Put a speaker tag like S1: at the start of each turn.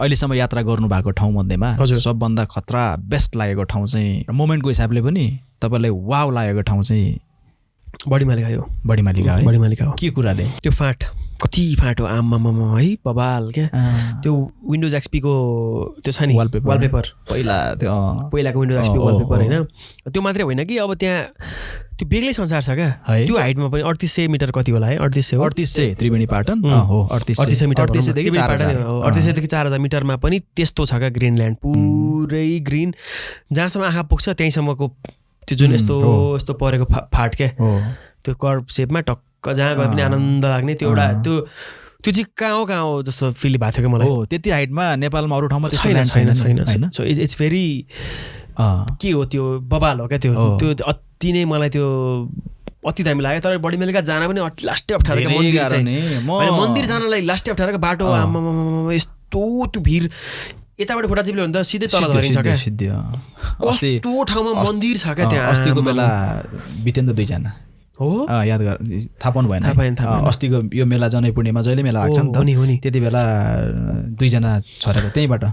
S1: अहिलेसम्म यात्रा गर्नुभएको ठाउँ मध्येमा सबभन्दा खतरा बेस्ट लागेको ठाउँ चाहिँ मोमेन्टको हिसाबले पनि तपाईँलाई वाउ लागेको ठाउँ चाहिँ
S2: बढीमालिका हो।
S1: बढीमालिका हो। के कुराले?
S2: त्यो फाँट कति फाँट हो आम्मामा है बबाल क्या। त्यो विन्डोज एक्सपीको त्यो छ नि वालपेपर पहिलाको विन्डोज एक्सपी वालपेपर होइन, त्यो मात्रै होइन कि अब त्यहाँ त्यो बेग्लै संसार छ क्या। त्यो हाइटमा पनि 3800 मिटर कति होला है?
S1: 3800 त्रिवेणी पाटन हो। 3800
S2: मिटर
S1: 3800
S2: देखि 4000 मिटरमा पनि त्यस्तो छ क्या ग्रिनल्यान्ड, पुरै ग्रिन। जहाँसम्म आँखा पुग्छ त्यहीँसम्मको त्यो जुन यस्तो परेको फाट क्या, त्यो कर्भ सेपमा टक्क जहाँ गए पनि आनन्द लाग्ने त्यो एउटा त्यो चाहिँ कहाँ हो जस्तो फिल भएको थियो क्या मलाई।
S1: हो त्यति हाइटमा नेपालमा अरू ठाउँमा
S2: छैन। सो इट्स भेरी के हो त्यो बबाल हो क्या। त्यो अति नै मलाई त्यो अति दामी लाग्यो। तर बढीमालिका जान पनि लास्टै अप्ठ्यारो मन्दिर जानलाई लास्टै अप्ठ्यारोको बाटो यस्तो त्यो भिड। यताबाट खुट्टा चिप्ल्यो भने त सिधै तल झरिन्छ क्या। कस्तो ठाउँमा मन्दिर छ क्या त्यहाँ।
S1: अस्तिको बेला बितेन त 2 जना
S2: हो
S1: याद गर थाहा पाउनु भएन। अस्तिको यो मेला जनै पूर्णिमा जहिले मेला लाग्छ नि त, त्यति बेला 2 जना छोरेको त्यहीँबाट